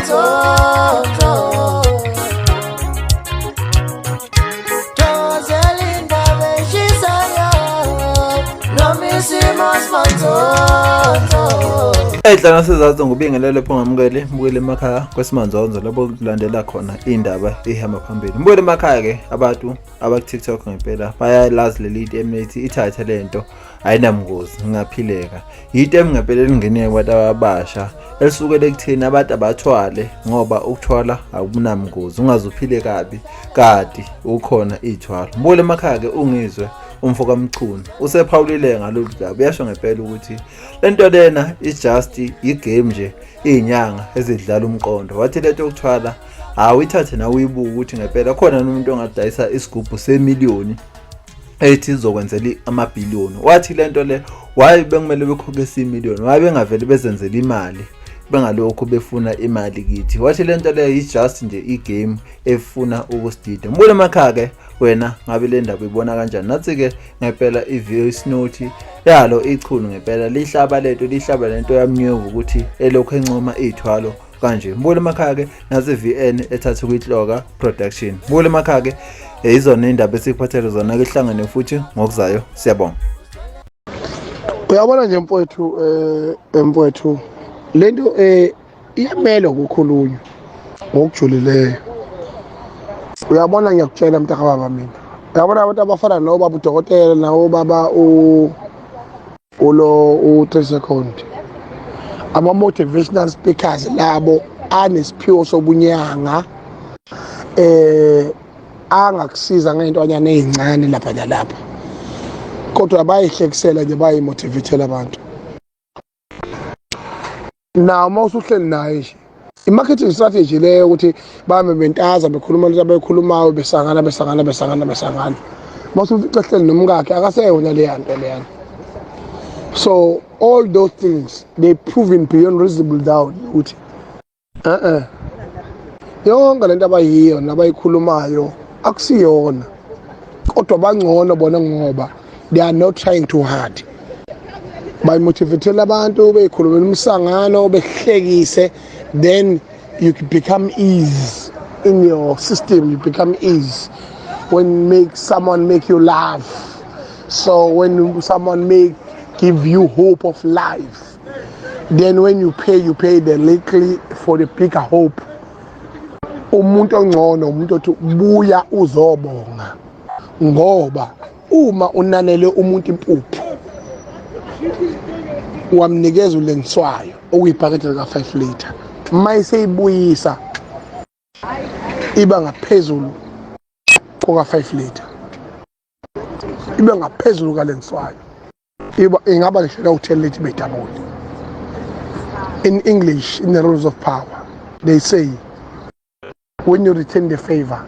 Manzonzo. Thokozela indaba eshisayo noma isimo simanzonzo. Ey'hlanu sezazi ngubingelele pho ngamukele mbukele emakhaya kwesimanzonzo lapho kulandela khona iy'ndaba ey'hamba phambili. Mbukele emakhaya-ke abantu abaku-TikTok ngempela bayalazi leli temu lethi ithathe le nto ayinamngozi ngingaphileka. Yitemu ngempela elingene kubantu abasha elisukela ekutheni abantu abathwale ngoba ukuthwala akunamngozi ungaze uphile kabi kati ukhona iy'thwalo. Mbukele emakhaya-ke ungizwe umfo kaMchunu usephawulile ngalolu daba uyasho ngempela ukuthi le nto lena is just i-game nje iy'nyanga ezidlala umqondo wathi lento yokuthwala hawu ithathe nawe uyibuke ukuthi ngempela khona umuntu ongadayisa isigubhu semiliyoni ethi izokwenzela amabhiliyoni wathi le nto le why bekumele bekhokhe isimiliyoni why bengavele bezenzela imali bengalokhu befuna imali kithi wathi le nto leyo i-just nje i-game efuna ukusidida mbule emakhaya-ke wena ngabe le ndaba uyibona kanjani nathi-ke ngempela i-voice note yalo ichunu ngempela lihlaba lento lihlaba lento yamnyuka ukuthi elokhu encoma iy'thwalo kanje mbule emakhaya-ke nasi i-vn ethathe kwihloka production mbule emakhaya-ke izona iy'ndaba esikuphathele zona-ke ihlangane futhi ngokuzayo siyabonga. Uyabona nje mfowethu mfowethu lento iyamele ukukhulunywa ngokujulileyo. Uyabona ngiyakutshela mntakababa mina. Uyabona abantu abafana nobaba udokotela nawo baba u ulo u3 second. Ama motivational speakers labo anesiphiwo sobunyanga angakusiza ngey'ntwanyana ey'ncane lapha nalapha kodwa bayihlekisela nje bayimotivatela abantu nawo uma usuhleli naye nje i-marketing strategy leyo ukuthi bame bentaza bekhuluma lento abayikhulumayo besangana besangana besangana besangana uma usufica ehleli nomkakhe akaseyona leya nto leyana. So all those things, they proven beyond reasonable doubt ukuthi yonke lento abayiyo nabayikhulumayo akusiyona, kodwa bangcono bona ngoba they are not trying too hard. Bayimotivatela abantu beyikhulumela umsangano behlekise, then you become ease in your system, you become ease when make someone make you laugh. So when someone make give you hope of life, then when you pay, you pay the little for the bigger hope. Umuntu ongcono umuntu othi buya uzobonga, ngoba uma unanele umuntu impuphu wamnikeza ulengiswayo okuyibhakede lika 5 liter, mayiseyibuyisa iba ngaphezulu koka 5 liter, ibe ngaphezulu kalengiswayo, iba ingaba ngisho la 10 liter bedabule. In English, in the rules of power, they say when you return the favor,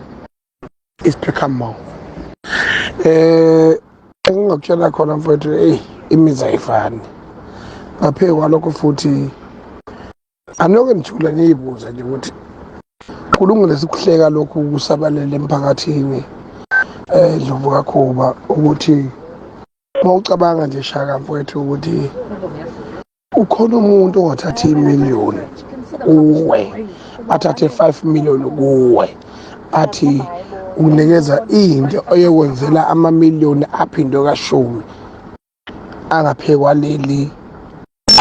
it's become more. Engingakutshela khona mfowethu, hey, imizi ayifani. Ngaphezu kwalokho futhi anoke nijule niyibuze nje ukuthi kulungile sikuhleka lokhu kusabalele emphakathini Ndlovu kaKhuba, ukuthi uma ucabanga nje Shaka mfowethu ukuthi ukhona umuntu ongathatha imiliyoni kuwe, athathe 5 million kuwe, athi ukunikeza into oyokwenzela amamiliyoni aphindwe kashumi angaphekwa leli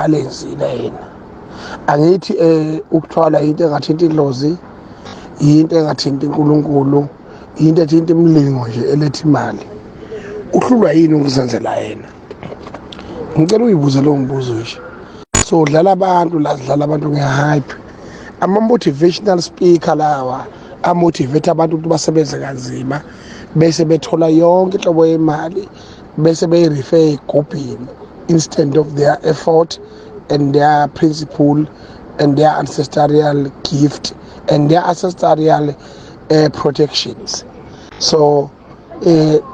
alenzile yena. Angithi ukuthwala into engathinta idlozi, into engathinta uNkulunkulu, into ethinta imilingo nje eletha imali. Uhlulwa yini ukuzenzela yena? Ngicela uyibuze lowo mbuzo nje. So dlala abantu la, dlala abantu nge-hype. Ama-motivational speaker lawa amotivate abantu ukuthi basebenze kanzima bese bethola yonke inhlobo yemali bese beyirefer egubhini instead of their effort and their principle and their ancestral gift and their ancestral protections. So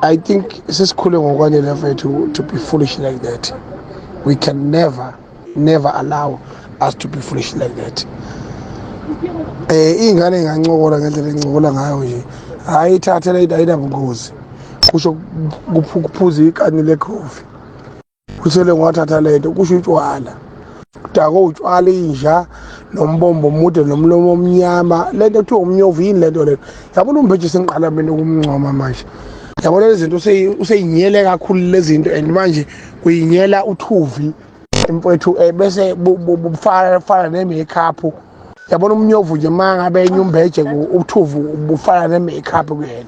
I think sesikhule ngokwanele mfethu to be foolish like that. We can never, never allow us to be foolish like that. Ingane ingancokola ngendlela encokola ngayo nje, hayi ithathe le ayinabungozi, kusho kuphuza ikani lekhofi, kusele ngiwathatha lento, kusho utshwala, kudakwe utshwala inja Nombombo omude nomlomo omnyama, lento kuthiwa umnyovu yini lento leyo? Yabona uMbeje sengiqala mina ukumncoma manje. Yabona lezi zinto useyinyele kakhulu lezi zinto, and manje kuyinyela uthuvi mfowethu, bese bufana fana ne-makeup. Yabona umnyovu nje uma ngabe enye uMbeje uthuvu bufana ne-makeup kuyena.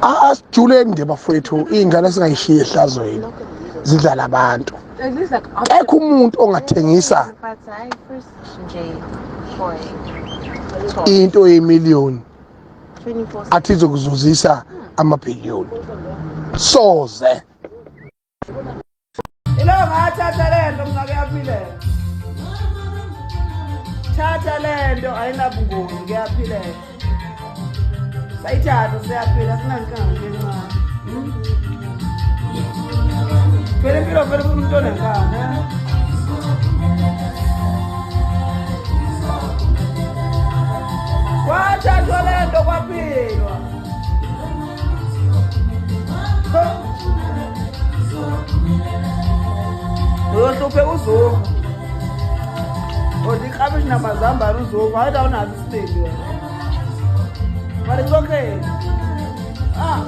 Asijuleni nje bafowethu, iy'ngane singayishiyi ehlazweni zidlala abantu. Ekho umuntu ongathengisa into yemiliyoni athi izokuzuzisa amabhiliyoni, soze. Ilo ngathatha lento mina, kuyaphileka. Thatha lento, ayinabungozi, kuyaphileka. Sayithatha, siyaphila, sinankinga nje encane. Phela impilo vele funa umuntu onenkani. Eh? Kwathathwa lento kwaphilwa. Uyohlupheka uZungu. Kodwa iklabishi namazambane uZungu, hayi awunazo isibindi wena. But it's okay. Ah.